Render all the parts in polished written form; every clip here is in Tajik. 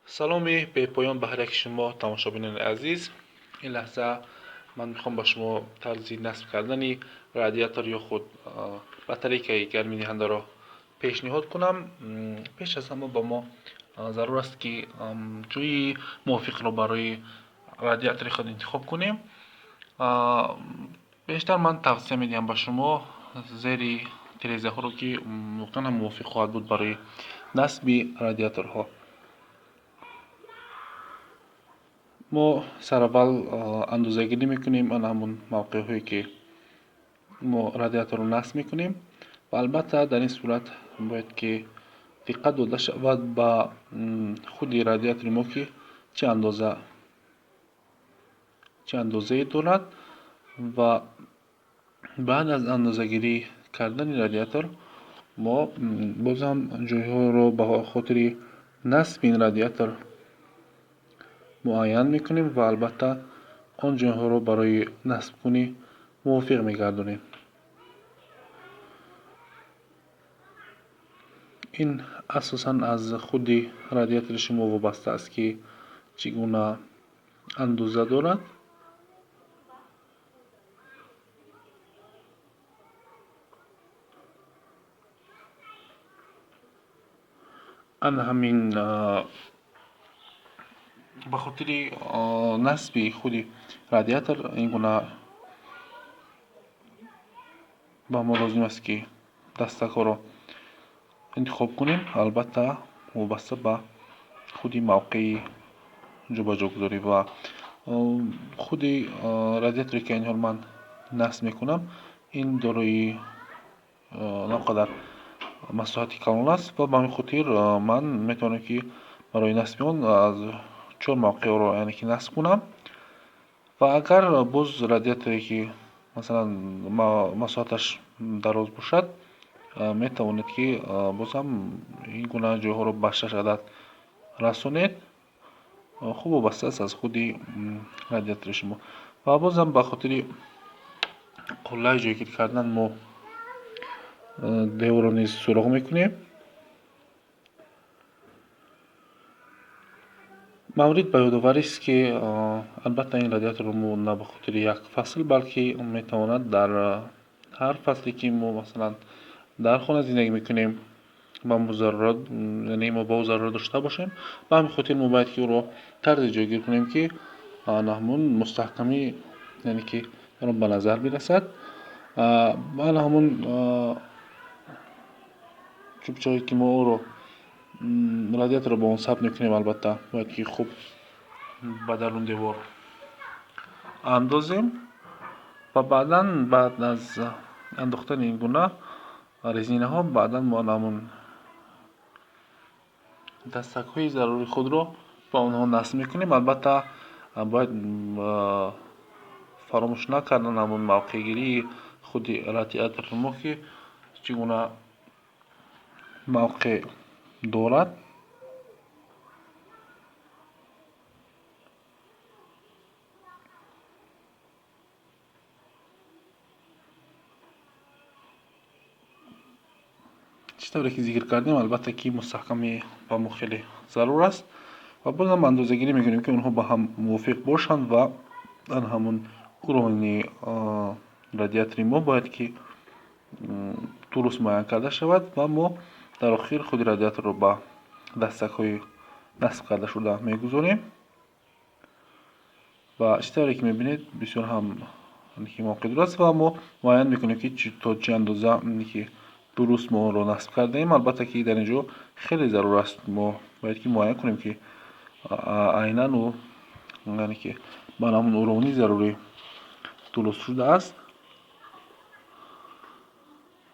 Саломи бепоён ба ҳар яки шумо, тамошобинони азиз. Ин лаҳза ман мехоҳам ба шумо тарзи насб кардани радиатор ё худ батарейкаи гармидиҳандаро пешниҳод кунам. Пеш аз ҳама ба мо зарур аст, ки ҷойи мувофиқро барои радиатори худ интихоб кунем. Бештар ман тавсия медиҳам ба шумо зери тирезаҳоро, ки воқеан ҳам мувофиқ хоҳад буд барои насби радиаторҳо. Мо сараввал андозагирӣ мекунем ана ҳамон мавқеъҳое, ки мо радиаторро насб мекунем, ва албатта дар ин сурат бояд ки диққат дода шавад ба худи радиатори мо, ки чӣ андозае дорад, ва баъд аз андозагирӣ кардани радиатор мо бозам ҷойҳоро ба хотири насби ин радиатор муайян мекунем ва албатта он ҷойҳоро барои насбкунӣ мувофиқ мегардонем. Ин асосан аз худи радиатори шумо вобаста аст, ки чӣ гуна андоза дорад. Ана ҳамин ба хотири насби худи радиатор ин гуна ба мо лозим аст, ки дастакҳоро интихоб кунем, албатта вобаста ба худи мавқеи ҷобаҷогузорӣ. Ва худи радиаторе, ки айни ҳол ман насб мекунам, ин дорои на он қадар масоҳати калон аст, ва ба ҳамин хотир ман метавонам, ки барои насби он аз чор мавқеъро, яъне ки, насб кунам. Ва агар боз радиаторе, ки масалан масоҳаташ дароз бошад, метавонед, ки бозам ин гуна ҷойҳоро ба шаш адад расонед. Хуб, вобаста аст аз худи радиатори шумо. Ва бозам ба хотири қуллаи ҷойгир кардан мо деворро низ суроғ мекунем. Маврид ба ёдоварист, ки албатта ин радиаторро мо на ба хотири як фасл, балки метавонад дар ҳар фасле, ки мо масалан дар хона зиндагӣ мекунем, ба мо зарурат, яъне мо ба ӯ зарурат дошта бошем. Ба ҳамин хотир мо бояд, ки ӯро тарзе ҷойгир кунем, ки ҳамун мустаҳкамӣ, яъне ки он ба назар бирасад. Ана ҳамун чӯбчаҳое, ки мо ӯро радиаторро ба он сабт мекунем, албатта бояд, ки хуб ба дарун девор андозем, ва баъдан баъд аз андохтани ин гуна резинаҳо баъдан мо ҳамун дастакҳои зарурии худро ба онҳо насб мекунем. Албатта бояд фаромӯш накардан ҳамун мавқеъгирии худи радиатори мо, ки чӣ гуна мавқеъ дорад. Чӣ тавре ки зикр кардем, албатта ки мустаҳкамӣ ба мо хеле зарур аст, ва бозам андозагирӣ мекунем, ки онҳо ба ҳам мувофиқ бошанд, ва ан ҳамун уровни радиатори мо бояд, ки дуруст муайян карда шавад, ва мо дар охир худи радиаторро ба дастакҳои насб карда шуда мегузорем. Ва чӣ тавре ки мебинед, бисёр ҳам мавқеъ дур аст, ва мо муайян мекунем, ки то чӣ андоза ки дуруст мо онро насб кардаем. Албатта ки дар ин ҷо хеле зарур аст, мо бояд, ки муайян кунем, ки айнан ӯ, яъне ки ба ҳамун уровни зарурӣ дуруст шудааст.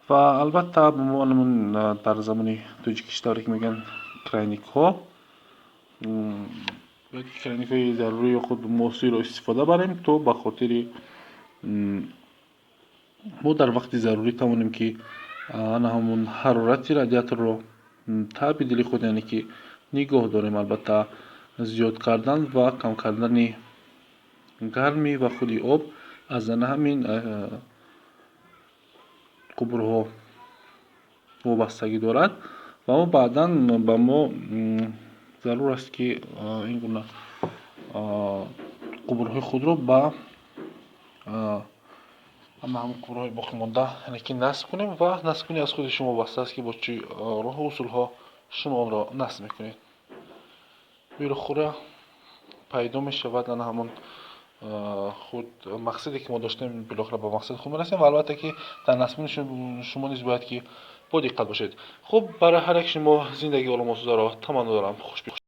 Ва албатта мо ҳамун дар забони тоҷикӣ чӣ тавре ки мегӯянд, крайникҳо, бояд ки крайникҳои зарурӣ ё худ муосирро истифода барем, то ба хотири мо дар вақти зарурӣ тавонем, ки ана ҳамун ҳарорати радиаторро таби дили худ, яъне ки, нигоҳ дорем. Албатта зиёд кардан ва кам кардани гармӣ ва худи об аз ана ҳамин қубурҳо вобастагӣ дорад. Ва мо баъдан ба мо Зарур аст, ки ин гуна қубурҳои худро ба ҳама қубурҳои боқимонда, яъне ки насб кунем. Ва насбкунӣ аз худи шумо вобаста аст, ки бо чӣ роҳу усулҳо шумо онро насб мекунед. Билохира пайдо мешавад ана ҳамон худ мақсаде, ки мо доштем. Билохира ба мақсади худ мерасем. Ва албатта, ки дар насбкунӣ шумо низ бояд ки бодиққат бошед. Хуб, барои ҳар як шумо зиндагии ором осударо таманно дорам. Хуш.